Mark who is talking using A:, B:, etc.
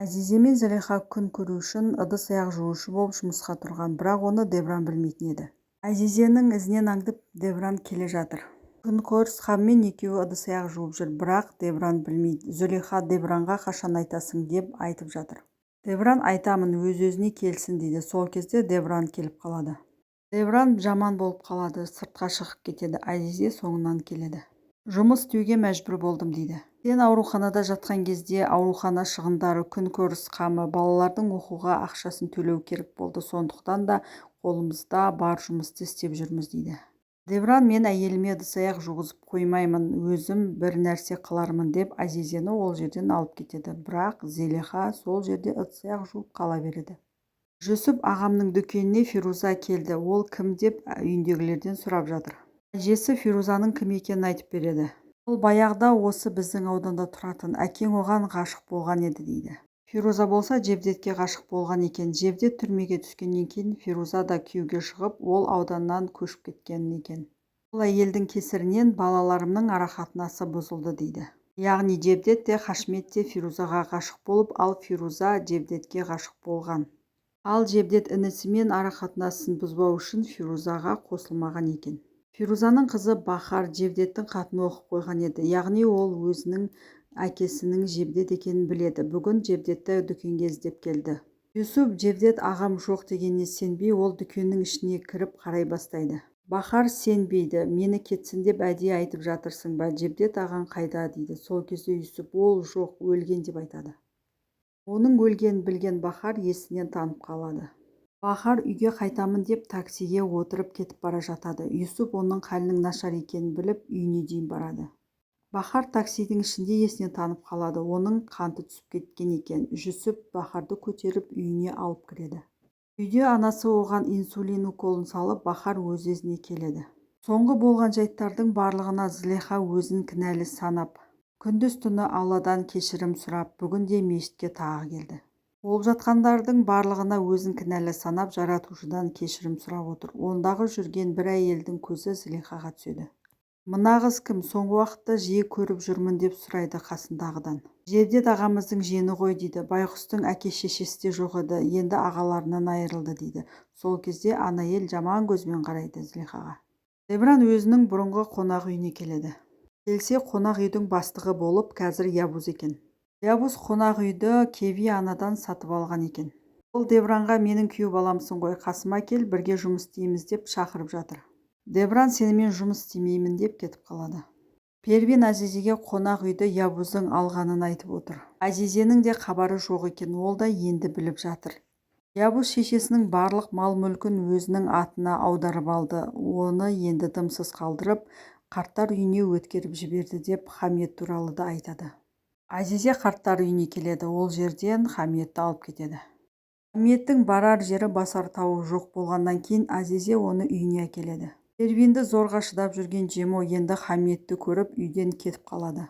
A: Әзизе мен Зылиха күн көру үшін ыдыс-аяқ жуушы болып жұмысқа тұрған, бірақ оны Девран білмейтін еді. Әзизенің ізінен аңдып Девран келе жатыр. Күнкөріс қамымен екеуі ыдыс-аяқ жуып жүр, бірақ Девран білмейді. Зулейха Девранға қашан айтасың деп айтып жатыр. Девран айтамын, өз-өзіне келсін дейді. Сол кезде Девран келіп қалады. Девран жаман болып қалады, сыртқа шығып кетеді. Әзизе соңынан келеді. Жұмыс істеуге мәжбүр болдым дейді. Сен ауруханада жатқан кезде аурухана шығындары, күнкөріс қамы, балалардың оқуға ақшасын төлеу керек болды. Сондықтан да қолымызда бар жұмысты істеп жүрміз дейді. Девран мен әйеліме ыдыс-аяқ жуғызып қоймаймын, өзім бір нәрсе қылармын деп Әзизені ол жерден алып кетеді. Бірақ Зелиха сол жерде ыдыс-аяқ жуып қала береді. Жүсіп ағамның дүкеніне Фируза келді. Ол кім деп үйіндегілерден сұрап жатыр. Әжесі Фирузаның кім екенін айтып береді. Ол баяғыда осы біздің ауданда тұратын, әкең оған ғашық болған еді дейді. Фируза болса Жевдетке ғашық болған екен. Жевдет түрмеге түскеннен кейін Фируза да күйеуге шығып, ол ауданнан көшіп кеткен екен. Ол әйелдің кесірінен балаларымның арақатынасы бұзылды дейді. Яғни Жевдет те, Хашмет те Фирузаға ғашық болып, ал Фируза Жевдетке ғашық болған. Ал Жевдет інісімен арақатынасын бұзбау үшін Фирузаға қосылмаған екен. Фирузаның қызы Бахар Жевдеттің хатын оқып қойған еді. Яғни ол өзінің әкесінің Жевдет екенін біледі. Бүгін Жевдетті дүкенге іздеп келді. Юсуп Жевдет ағам жоқ дегеніне сенбей, ол дүкеннің ішіне кіріп қарай бастайды. Бахар сенбейді. Мені кетсін деп әдейі айтып жатырсың ба? Жевдет ағаң қайда дейді. Сол кезде Юсуп ол жоқ, өлген деп айтады. Оның өлгенін білген Бахар есінен танып қалады. Бахар үйге қайтамын деп таксиге отырып кетіп бара жатады. Юсуп оның халінің нашар екенін біліп, үйіне дейін барады. Бахар таксидің ішінде есінен танып қалады. Оның қанты түсіп кеткен екен. Жүсіп Бахарды көтеріп үйіне алып кіреді. Үйде анасы оған инсулин уколын салып, Бахар өз-өзіне келеді. Соңғы болған жайттардың барлығына Зылиха өзін кінәлі санап, күндіз-түні Алладан кешірім сұрап, бүгін де мешітке тағы келді. Болып жатқандардың барлығына өзін кінәлі санап, жаратушыдан кешірім сұрап отыр. Ондағы жүрген бір әйелдің көзі Зылихаға түседі. Мына қыз кім? Соңғы уақытта жиі көріп жүрмін деп сұрайды қасындағыдан. Жевдет ағамыздың жиені ғой дейді. Байғұстың әке-шешесі де жоқ еді, енді ағаларынан айырылды дейді. Сол кезде ана әйел жаман көзбен қарайды Зылихаға. Девран өзінің бұрынғы қонақ үйіне келеді. Келсе, қонақ үйдің бастығы болып қазір Ябуз екен. Ябуз қонақ үйді Кеви анадан сатып алған екен. Ол Девранға менің күйеу баламсың ғой, қасыма кел, бірге жұмыс істейміз деп шақырып жатыр. Девран сенімен жұмыс істемеймін деп кетіп қалады. Первин Әзизеге қонақ үйді Ябуздың алғанын айтып отыр. Әзизенің де хабары жоқ екен, ол да енді біліп жатыр. Ябуз шешесінің барлық мал-мүлкін өзінің атына аударып алды. Оны енді дымсыз қалдырып, қарттар үйіне өткеріп жіберді деп Хамет туралы да айтады. Әзизе қарттар үйіне келеді, ол жерден Хаметті алып кетеді. Хаметтің барар жері, басар тауы жоқ болғаннан кейін Әзизе оны үйіне әкеледі. Первинді зорға шыдап жүрген Жемо енді Хаметті көріп үйден кетіп қалады.